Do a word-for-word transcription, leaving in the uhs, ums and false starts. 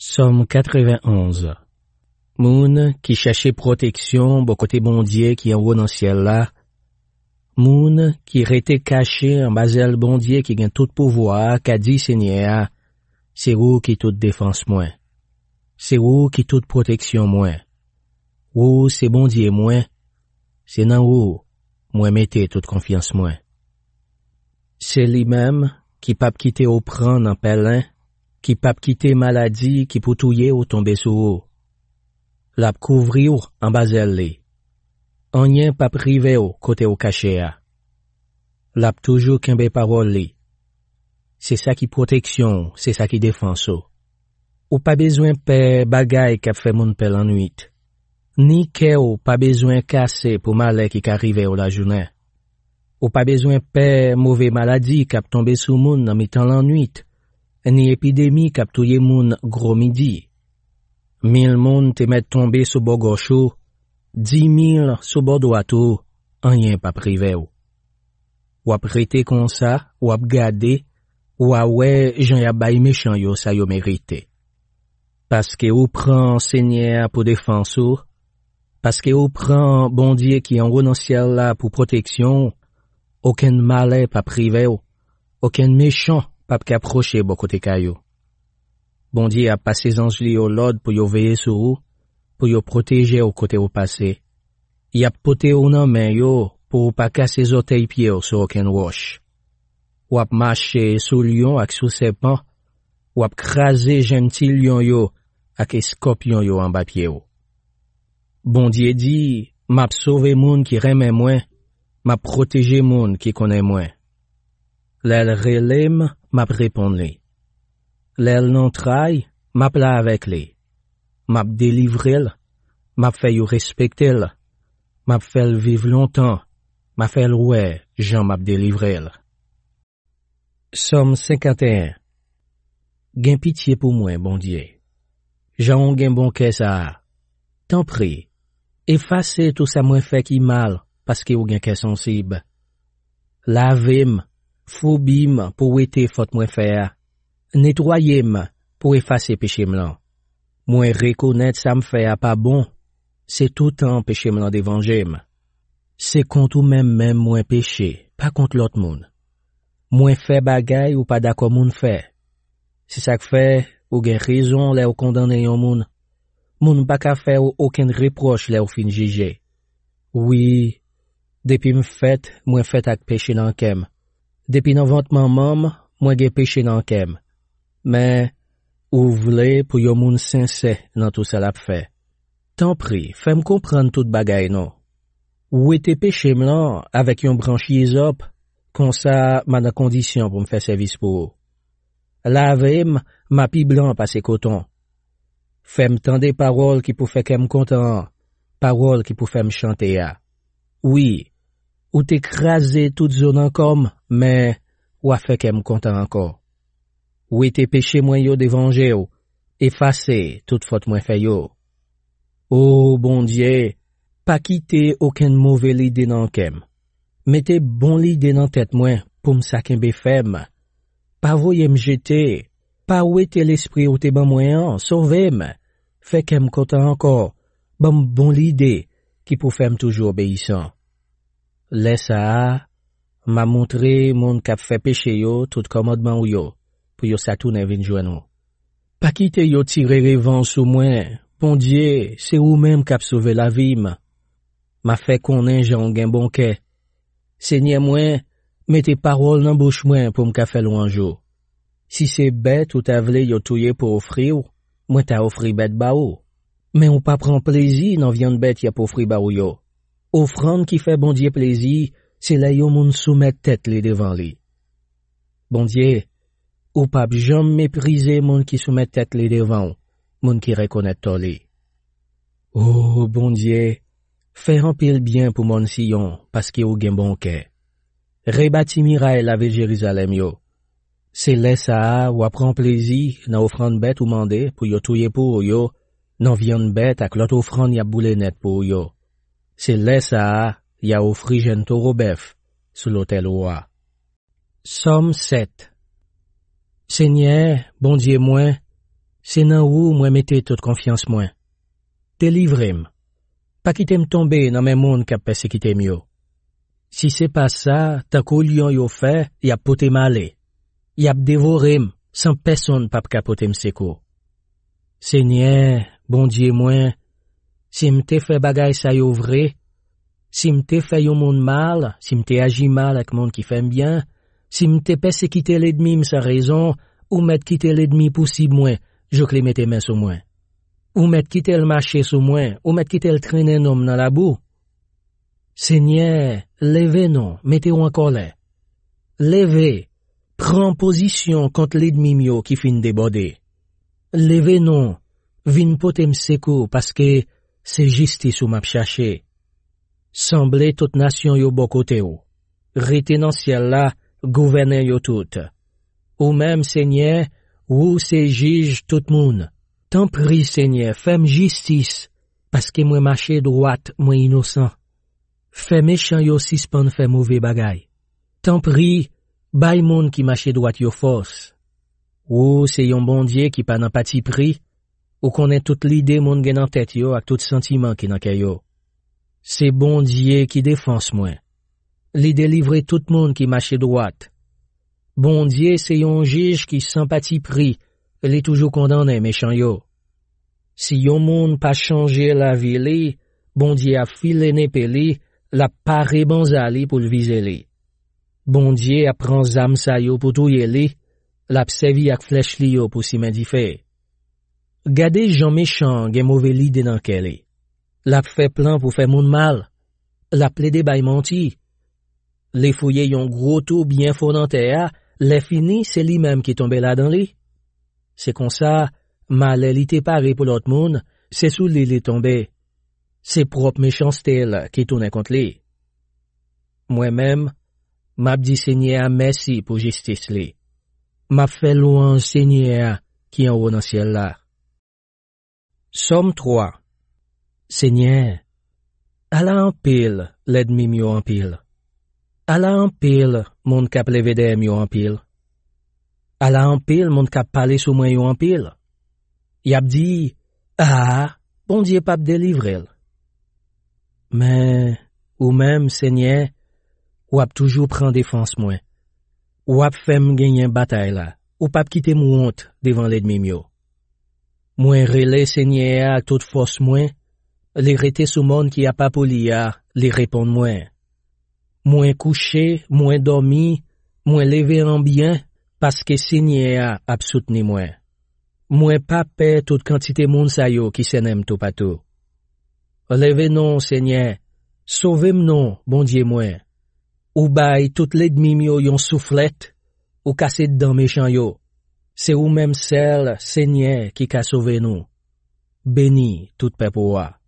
Sòm katrevenn-onz. Moun ki chèche pwoteksyon bò kote Bondye ki anwo nan syèl la, moun ki rete kache anba zèl Bondye ki gen tout pouvwa a, ka di Senyè a, "Se ou ki tout defans mwen. Se ou ki tout pwoteksyon mwen. Ou se Bondye mwen. Se nan ou mwen mete tout konfyans mwen." Se li menm ki p ap kite w pran nan pèlen, ki p ap kite maladi ki pou touye w tonbe sou ou. L ap kouvri w anba zèl li. Anyen p ap rive w kote w kache a. L ap toujou kenbe pawòl li. Se sa ki pwoteksyon w, se sa ki defans ou. Ou pa bezwen pè bagay k ap fè moun pè lannwit. Ni kè w pa bezwen kase pou malè ki ka rive w lajounen. Ou pa bezwen pè move maladi k ap tonbe sou moun nan mitan lannwit, ni epidemi k ap touye moun gwo midi. Mil moun te mèt tonbe sou bò gòch ou, di mil sou bò dwat ou, anyen p ap rive w. W ap rete konsa, w ap gade, w a wè jan y ap bay mechan yo sa yo merite. Paske ou pran Senyè a pou defans ou, paske ou pran Bondye ki anwo nan syèl la pou pwoteksyon w, okenn malè p ap rive w, okenn mechan p ap ka pwoche bò kote kay ou. Bondye ap pase zanj li yo lòd pou yo veye sou ou, pou yo pwoteje w kote w pase. Y ap pote w nan men yo pou w pa kase zòtèy pye w sou okenn wòch. W ap mache sou lyon ak sou sèpan, w ap kraze jenn ti lyon yo ak eskòpyon yo anba pye w. Bondye di, "M ap sove moun ki renmen mwen, m ap pwoteje moun ki konnen mwen." Lè l rele m, m ap reponn li. Lè l nan tray, m ap la avèk li. M ap delivre l, m ap fè yo respekte l, m ap fè l viv lontan, m ap fè l wè jan m ap delivre l. Sòm senkanteyen. Gen pitye pou mwen, Bondye. Jan w gen bon kè sa a. Tanpri, efase tou sa mwen fè ki mal, paske w gen kè sansib. Lave m, foubi m pou wete fòt mwen fè a. Netwaye m pou efase peche m lan. Mwen rekonèt sa m fè a pa bon, se toutan peche m lan devanje m. Se kont ou menm menm mwen peche, pa kont lòt moun. Mwen fè bagay ou pa dakò moun fè. Se sa k fè ou gen rezon lè w kondannen yon moun. Moun pa ka fè w okenn repwòch lè w fin jije. Wi, depi m fèt, mwen fèt ak peche nan kè m. Depi nan vant manman m, mwen gen peche nan kè m. Men, ou vle pou yon moun sensè nan tou sa l ap fè. Tanpri, fè m konprann tout bagay non. Wete peche m lan avèk yon branch yizòp, konsa m a nan kondisyon pou m fè sèvis pou ou. Lave m, m a pi blan pase koton. Fè m tande pawòl ki pou fè kè m kontan an, pawòl ki pou fè m chante a. Wi, ou te kraze tout zo nan kò m, men w a fè kè m kontan ankò. Wete peche mwen yo devan je w, efase tout fòt mwen fè yo. O Bondye, pa kite okenn move lide nan kè m. Mete bon lide nan tèt mwen pou m sa kenbe fèm. Pa voye m jete, pa wete lespri ou te ban mwen an, sove m. Fè kè m kontan ankò, ban m bon lide ki pou fè m toujou obeyisan. Lè sa a, m a montre moun k ap fè peche yo tout kòmandman w yo, pou yo sa tounen vin jwenn ou. Pa kite yo tire revanj sou mwen, Bondye, se ou menm k ap sove lavi m. M a fè konnen jan w gen bon kè. Senyè mwen, mete pawòl nan bouch mwen pou m ka fè lwanj ou. Si se bèt ou ta vle yo touye pou ofri w, mwen ta ofri bèt ba ou. Men ou pa pran plezi nan vyann bèt y ap ofri ba ou yo. Ofrann ki fè Bondye plezi, se lè yon moun soumèt tèt li devan li. Bondye, ou p ap janm meprize moun ki soumèt tèt li devan w, moun ki rekonèt tò li. O Bondye, fè anpil byen pou mòn Siyon, paske ou gen bon kè. Rebati miray lavil Jerizalèm yo. Se lè sa a w a pran plezi nan ofrann bèt ou mande pou yo touye pou ou yo, nan vyann bèt ak lòt ofrann y ap boule nèt pou ou yo. Se lè sa a y a ofri jèn towo bèf sou lotèl ou a. Sòm sèt. Senyè, Bondye mwen, Se nan ou mwen mete tout konfyans mwen. Delivre m. Pa kite m tonbe nan men moun k ap pèsekite m yo. Si se pa sa, tankou lyon yo fè, y ap pote m ale. Y ap devore m, san pèsonn p ap ka pote m sekou. Senyè, Bondye mwen, si m te fè bagay sa yo vre, si m te fè yon moun mal, si m te aji mal ak moun ki fè m byen, si m te pèsekite lènmi m san rezon, ou mèt kite lènmi pousib mwen, jouk li mete men sou mwen. Ou mèt kite l mache sou mwen, ou mèt kite l trennen non m nan labou. Senyè, leve non, mete w an kòlè. Leve, pran pozisyon kont lènmi m yo ki fin debòde. Leve non, vin pote m sekou, paske se jistis ou m ap chache. Sanble tout nasyon yo bò kote w. Rete nan syèl la, gouvène yo tout. Ou menm, Senyè, ou se jij tout moun. Tanpri, Senyè, fè m jistis, paske mwen mache dwat, mwen inosan. Fè mechan yo sispann fè move bagay. Tanpri, bay moun ki mache dwat yo fòs. Ou se yon Bondye ki pa nan patipri, ou konnen tout lide moun gen nan tèt yo ak tout santiman ki nan kè yo. Se Bondye ki defans mwen. Li delivre tout moun ki mache dwat. Bondye se yon jij ki san patipri, li toujou kondannen mechan yo. Si yon moun pa chanje lavi li, Bondye ap file nepe li, l ap pare banza li pou l vize li. Bondye ap pran zam sa yo pou touye li, l ap sèvi ak flèch li yo pou simen dife. Gade jan mechan an gen move lide nan kè li. L ap fè plan pou fè moun mal. L ap plede bay manti. Li fouye yon gwo tou byen fon nan tè a, lè fini, se li menm ki tonbe ladan li. Se konsa, malè li te pare pou lòt moun, se sou li li tonbe. Se pwòp mechanste l ki tounen kont li. Mwen menm, m ap di Senyè a mèsi pou jistis li. M ap fè lwanj Senyè a ki anwo nan syèl la. Sòm twa. Senyè, ala anpil lènmi m yo anpil. Ala anpil moun k ap leve dèyè m yo anpil. Ala anpil moun k ap pale sou mwen yo anpil. Y ap di, a, Bondye p ap delivre l. Men, ou menm, Senyè, w ap toujou pran defans mwen. W ap fè m genyen batay la. Ou p ap kite m wont devan lènmi m yo. Mwen rele Senyè a ak tout fòs mwen, li rete sou mòn ki apa pou li a, li reponn mwen. Mwen kouche, mwen dòmi, mwen leve an byen, paske Senyè a ap soutni mwen. Mwen pa pè tout kantite moun sa yo ki sènen m toupatou. Leve non, Senyè, sove m non, Bondye mwen. Ou bay tout lènmi m yo yon souflèt, ou kase dan mechan yo. Se ou menm sèl, Senyè, ki ka sove nou. Beni tout pèp ou a.